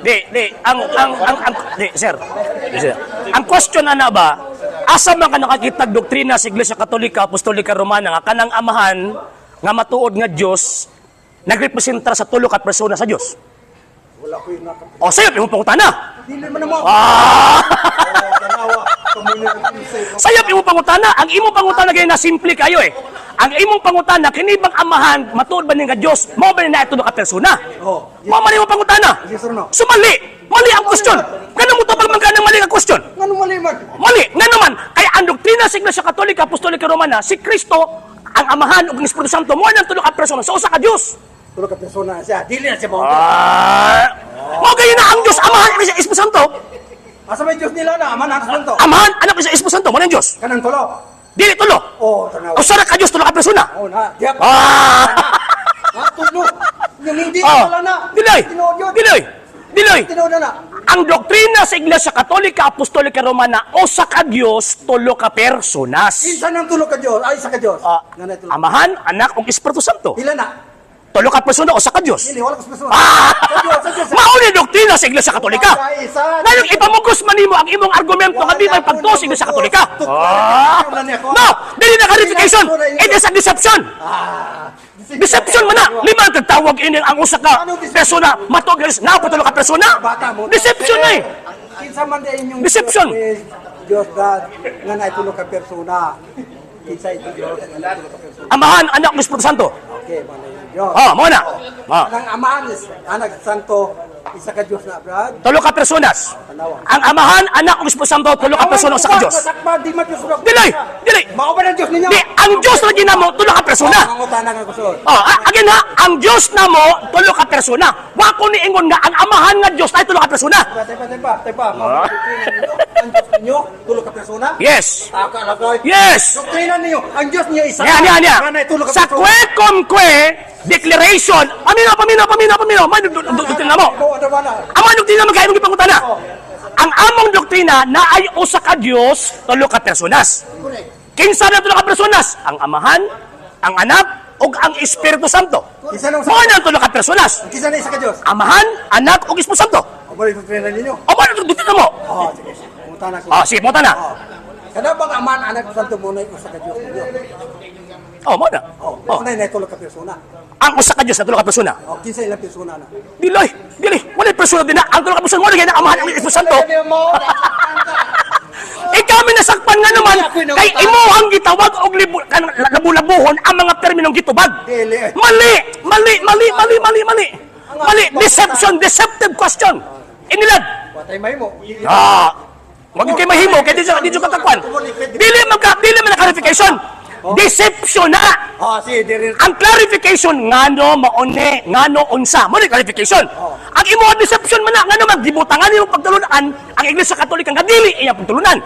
Di, di, ang, di, sir. Di, sir. Ang question ana ba, asa man ka nakakita doktrina sa Iglesia Katolika, Apostolika Romana nga kanang Amahan nga matuod nga Dios nagrepresentar sa tulo ka persona sa Dios? Wala ko yung nakapit. O sayop imong pangutana. Dili man mo. Ah! Oh, tanawa. Kamunin. Sayop imong pangutana. Ang imong pangutana gay na simple kayo eh. Ang imong pangutana, kini bang Amahan matuod ba ni nga Dios? Mao ba ni na tulo ka persona? Oh. Mao man imong pangutana. Yes or no? So mali, mali ang question. Kano mo tubag man ka ng mali ang question? Ngano mali man? Mali, nga naman, kaya ang doktrina sa Iglesia Katolika, Apostolika Romana, si Kristo, ang Amahan ug ang Espiritu Santo, mo nang tulo ka persona sa usa ka Dios. Tulo ka persona siya. Dili na siya mo. Ah, mao gayon na ang Dios Amahan, Anak, Espiritu Santo. Asa may Diyos nila na? Aman, Anak, Santo. Amahan, Anak, Espiritu Santo, mo nang Dios. Kanang tulo. Dili tulo. Oh, tanawa. Usa ra ka Dios, tulo ka persona. Oh, na. Diap. Ah! Ha, tulo. Yung hindi Ah. wala na. Diloy. Tinuod yun. Diloy. Diloy. Tinuod na na. Ang doktrina sa Iglesia Katolika, Apostolika Romana, usa ka Dios, tulo ka personas. Kinsa nang tulo ka Diyos? Ay, isa ka Diyos. Ah, Nga na tulo. Amahan, Anak, ug Espiritu Santo. Pila na? Tulo ka persona, usa ka Dios. Dili, wala ka sa persona. Ah! Sa Diyos, sa Diyos. Mao ni doktrina sa Iglesia Katolika. Wala isa. Ngayong ipamugos man nimo ang imong argumento nga di may pagtuo sa Iglesia Katolika. Ah! No, dili na clarification. It is a deception. Ah. Deception man na. Lima ang tagtawag ini ang usa ka persona matuod nga Diyos. Naa pa tulo ka persona. Bata mo. Deception na eh. Kinsa man di inyong Deception. Diyos, eh, Diyos God nga na tulo ka persona. Kinsa ito Diyos nga na tulo ka persona. Amahan, Anak, ug Espiritu Santo. Okay, man yung Diyos. Ah, mao na. Ah. Ang Amahan is Anak, Santo, isa ka Diyos na, Brad. Tulo ka personas. Tanawa. Ang Amahan, Anak, ug Espiritu Santo, tulo ka persona, usa ka Diyos. Masakpan, di man Diyos. Dili, dili. Mao ba ng Diyos ninyo? Di, ang Diyos lagi namo tulo ka persona. Mangutana nga kusod. Oh, again ha, ang Diyos namo tulo ka persona. Wa ko niingon nga ang Amahan nga Diyos ay tulo ka persona. Teka, teka, teka. Mao ba doktrina ninyo? Ang Diyos ninyo, tulo ka persona? Yes. Taka lagay. Yes. Doktrina ninyo, ang Diyos niya isa. Yan, yan, yan. Nga na tulo ka Sa persona. que cum que declaration, pamino, pamino, pamino, pamino, may doktrina mo. Ikaw, ano ba na? Ang mga doktrina mo kaya imong gipangutana. Ang among doktrina na ay usa ka Dios, tulo ka personas. Correct. Kinsa na tulo ka personas? Ang Amahan, ang Anak, ug ang Espiritu Santo. Kinsa nang Mao na ang tulo ka personas. Kinsa na isa ka Diyos? Amahan, Anak, ug Espiritu Santo. O ba yung doktrina ninyo? O ba doktrina mo? Oh, sige. Mangutana ko. Ah, sige, mo na. Oh. Kada bang Amahan, Anak, Santo mo na usa ka Diyos ninyo? Oh, mo na. Oh, Oh. oh. Na tulo ka persona. Ang usa ka Dios na tulo ka persona. Oh, kinsa ilang persona na? Dili, dili, wala persona din na. Ang tulo ka persona, wala ang Amahan, ang Espiritu Santo. Ikaw may nasakpan nga naman kay imo ang gitawag og libu, kanang labu-labuhon ang mga terminong gitubag. Dili. Mali, mali, mali, mali, mali, mali. Mali, deception, deceptive question. Inilad. Watay may mo. Ah, wag kay mahimo kay di ka takwan. Dili magka dili man na clarification. Deception na. Oh, sige, dili. Ang clarification ngano maone, ngano unsa. Mo ni clarification. Ang imo deception man na ngano maggibutangan nimo pagtulunan ang Iglesia Katolika nga dili iya pagtulunan.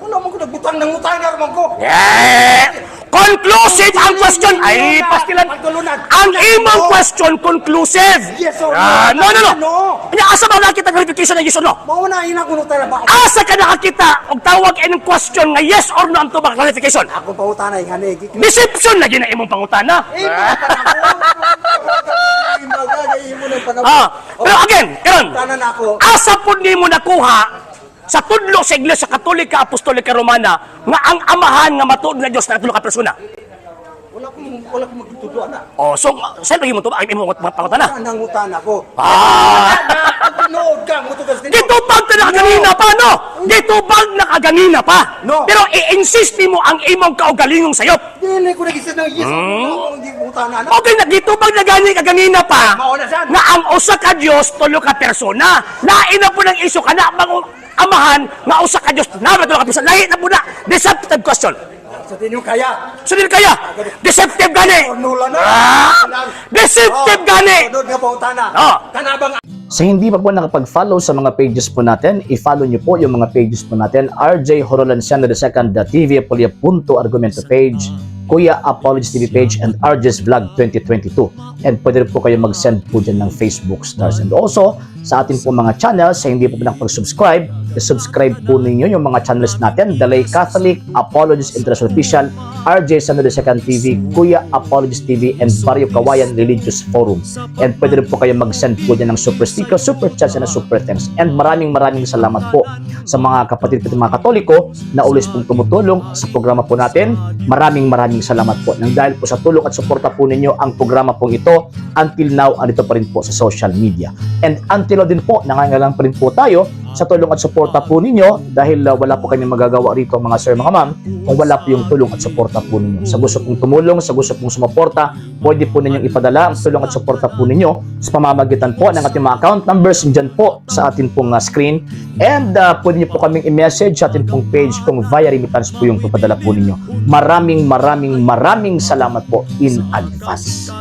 Wala man ko nagbutang ng utang na man ko. Yeah. Conclusive ang question. Ay, pastilan. Pagtulunan. Ang imong question conclusive. Yes or no? Ah, no, no, no. No. Nya asa ba nakita clarification ng yes or no? Mao na ina ko nutara ba? Asa ka nakakita og tawag ining question nga yes or no ang tubag clarification? Ako pangutana ingani. Deception lagi na imong pangutana. Eh, Ah, pero again, karon. Tanan ako. Asa pud nimo nakuha sa tudlo sa Iglesia Katolika Apostolika Romana nga ang Amahan nga matuod nga Dios na tulo ka persona? Wala akong magtutuduan na. Oh, so saan lagi mo to ang imong pangutana? Ang utana ko. Ah! Tinuod ka, mutugas tinuod. Gitubag na nakaganina pa, no? Gitubag na kaganina pa. No. Pero i-insist nimo ang imong kaugalingong sayop. Dili ko nag-isip ng yes. Hindi ko utana na. Okay, nagitubag na gani kaganina pa. Mauna siya. Nga ang usa ka Dios tulo ka persona. Lain na po ng iso kana bang Amahan nga usa ka Dios na tulo ka persona. Lain na po na. Deceptive question. Sa tinyo kaya. So dili kaya deceptive gani. Nula na. Ah! Deceptive gani. Sunod nga pangutana. Oh. Kana bang Sa hindi pa po nakapag-follow sa mga pages po natin, i-follow nyo po yung mga pages po natin. RJ Horolanciano II, The TV Apolia Punto Argumento page, Kuya Apologies TV page, and RJ's Vlog 2022. And pwede rin po kayo mag-send po dyan ng Facebook stars. And also, sa atin po mga channels, sa hindi po po nakapag-subscribe, i-subscribe po ninyo yung mga channels natin, The Lay Catholic, Apologies International Official, RJ San Second TV, Kuya Apologist TV, and Barrio Kawayan Religious Forum. And pwede rin po kayo mag-send po dyan ng super sticker, super chat, and super thanks. And maraming maraming salamat po sa mga kapatid po, mga Katoliko na always pong tumutulong sa programa po natin. Maraming maraming salamat po. Nang dahil po sa tulong at suporta po ninyo, ang programa pong ito until now andito pa rin po sa social media. And until now din po, nangangailangan pa rin po tayo sa tulong at suporta po ninyo dahil wala po kami magagawa rito, mga sir, mga ma'am, kung wala po yung tulong at suporta po ninyo. Sa gusto pong tumulong, sa gusto pong sumuporta, pwede po ninyong ipadala ang tulong at suporta po ninyo sa pamamagitan po ng ating mga account numbers dyan po sa atin pong screen. And pwede niyo po kaming i-message sa atin pong page kung via remittance po yung papadala po ninyo. Maraming maraming maraming salamat po in advance.